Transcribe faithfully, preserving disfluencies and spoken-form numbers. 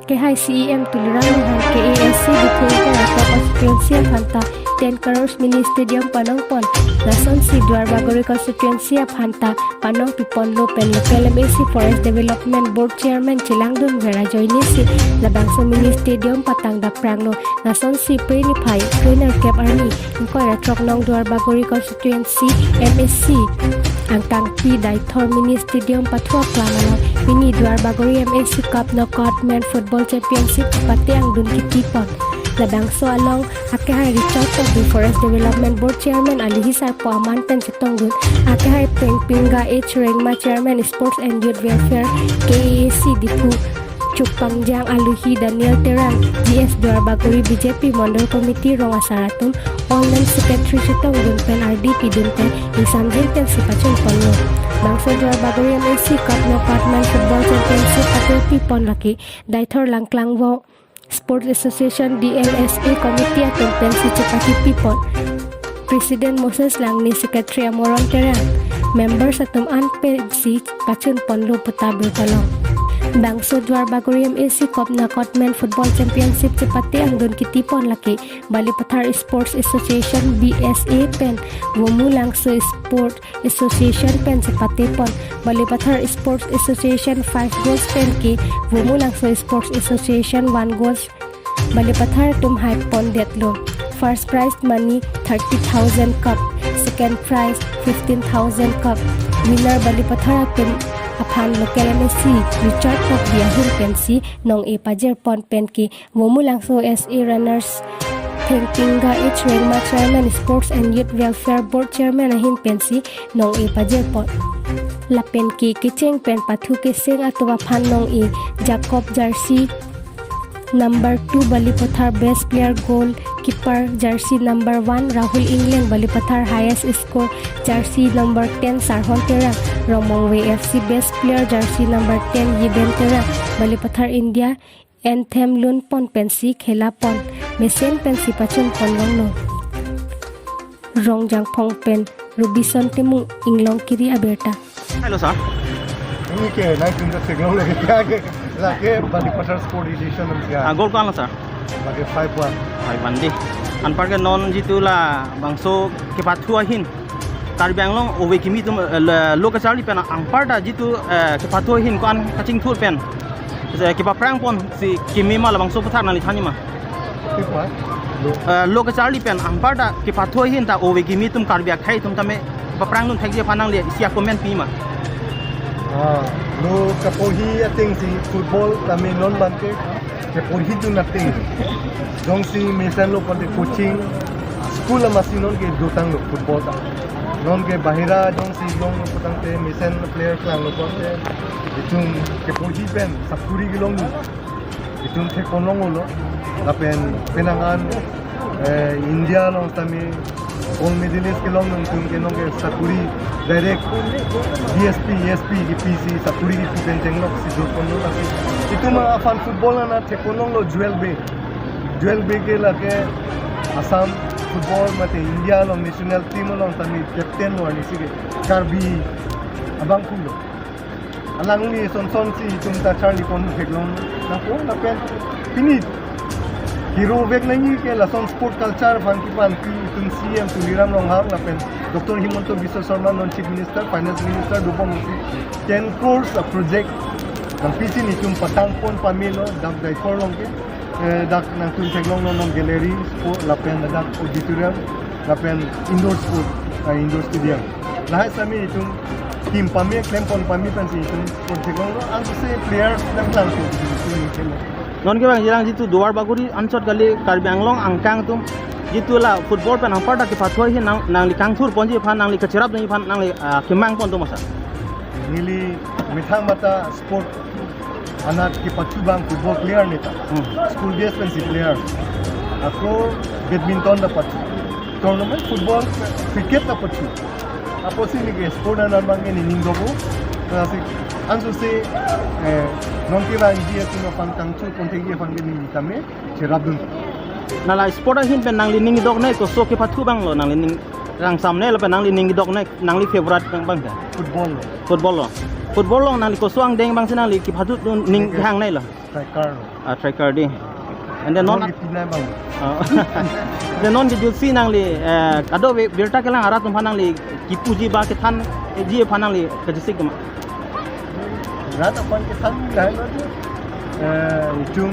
Akehai C E M Tuliram Ronghang K A A C Diphu Ingkoi ra throk constituency aphanta ten crores mini stadium panongpon. Lasonsi Duarbagori constituency aphanta panongpiponlo pen local M A C Forest Development Board Chairman chelangdunver ajoinesi labangso mini stadium patangdappranglo. Lasonsi Phre niphai krenerkep arni ingkoi ra throk nong Duarbagori constituency M A C angkangpi Deithor mini stadium pathu aklam along pini Duarbagori M A C Cup knockout men football championship pate angdun kitipon. Labangso along akehai Richard Tokbi Forest Development Board Chairman alohi sarpo aman pen chetongdun, akehai Pengpingga H Rengma Chairman Sports and Youth Welfare K A A C Diphu, chukpangjang alohi Daniel Terang, G S Duarbagori B J P Mondol Committee rong asar atum, all men secretary chetongdun pen ardi pidun pen ingsamjin pensi pachunponlo. Bangso Duarbagori M A C Cup knockout men football championship pate pipon lake Deithor Langklangvo Sports Association D L S A committee atum pensi chepakipipon. President Moses Langne, Secretary Amoron Terang, members atum an pensi pachunponlo puta birta long. Bangso Duarbagori M A C Cup knockout men football championship chepate angdun kitipon lake Balipathar Sports Association B S A pen Vomu Langso Sport Association pen chepatepon. Balipathar Sports Association five goals pen ke Vomu Langso Sports Association one goals Balipathar atum haipondetlo. First prize money thirty thousand kep, second prize fifteen thousand kep. Winner Balipathar atum aphan local M A C Richard Tokbi ahin pensi nong-e pajirpon pen ke Vomu Langso S A runners Pengpingga H Rengma Chairman Sports and Youth Welfare Board Chairman ahin pensi nong-e pajirpon. Lapen ke kecheng pen pathu keseng atum aphan nong-e Jacob jersey number two Balipathar best player goalkeeper jersey number one Rahul Ingleng Balipathar highest score jersey number ten Sarhon Terang Rongmongve F C best player jersey number ten Yiben Terang Balipathar India anthem lunpon pensi khelapon mesen pensi pachunpon longlo. Rongjangphong pen Robinson Timung Inglongkiri abirta. Hello sir. Ini ke naik pintu seglong lagi ke lagi Balipathar Sport Edition nam siya. Ah, goal ko-an lo sir? Lagi five one. Five one di. Anparke non jitu labangso kepathu ahin Karbi Anglong ove kimi atum, eh, lo kacharli pen anparta jitu, eh, kepathu ahin ko-an kachingthur pen, eh, kepaphrangponsi kimi ma labangso aputhak nangli thanji ma? Kepathu? Eh, lo kacharli pen anparta kepathu ahin ta ove kimi atum Karbi akhei atum tame kepaphrangdun thekji aphan nangli isi a-comment pi ma? Ah, lo kaporhi atengsi football tame non abangke keporhidun ateng. Jongsi mesenlo pulote coaching, school amatsi nonke dotanglo football ta. Nonke bahira jongsi longlo putangte mesen player klanglo pulote itum keporhi pen sakuri kelongdun itum thekponlonglo. Lapen penang an, eh, India along tame gold medalist kelongdun atum ke nonke sakuri direct D S P, S P kepisi sakuri kepi pen chenglok si dotponlo lasi. Itum aphan football ana thekponlonglo Joel Bey. Joel Bey ke lake Assam football mate India along national team along tame captain lo arnisi ke Karbi abangphu lo. Alangli son son si itum ta charlipon theklong nangpo lapen pini hero vek nangji ke lason sport culture aphan kepanpi itum C E M Tuliram Ronghang lapen Doctor Himanta Biswa Sarma non Chief Minister, Finance Minister dobom si ten crores a project nangpisi itum patangpon pamelo dak Deithor along ke, eh, dak nangtum theklonglo non gallery, sport lapen dak auditorium lapen indoor sport, ah, indoor stadium. Lahai sami itum team pame, klempon pame pensi itum sport theklonglo, ansi players nangklangpo itum itum itum. Non kevang jirang jitu Duarbagori anchot kali Karbi Anglong angkang atum jitu la football pen anparta kepathu ahin nang, nangli kangthurponji aphan, nangli kacherapdunji aphan nangli, ah, kemangpon atum asa. Neli methang mata sport anat kepathu abang football player neta. Hmm. School days pensi player. Ako badminton ta pathu. Tournament football, cricket ta pathu. Apotsi neke sport anat abangke nening dopo. Lasi ansose, eh, nonke abang ji atum aphan kangthurpon thekji aphan ke neli tame cherapdun. Nala sport ahin pen nangli ning idoknei koso kepathu abang lo, nangli ning kangsamnei lapen nangli ning idoknei, nangli favorite abang, abang ke? Football lo. Football lo. Football along nangli koso angdeng abangsi nangli kepathu atum ning Neke. Kehangneilo? Striker lo. Ah, tracker di. And then non, non kipi nai bang. Ah. Then non kejutsi nangli, eh, kado ve-, birta kelang arat atum aphan nangli kipuji ba kethanji aphan nangli kejutsi kema. Rat aphan kethan lahelo di. Eh, jum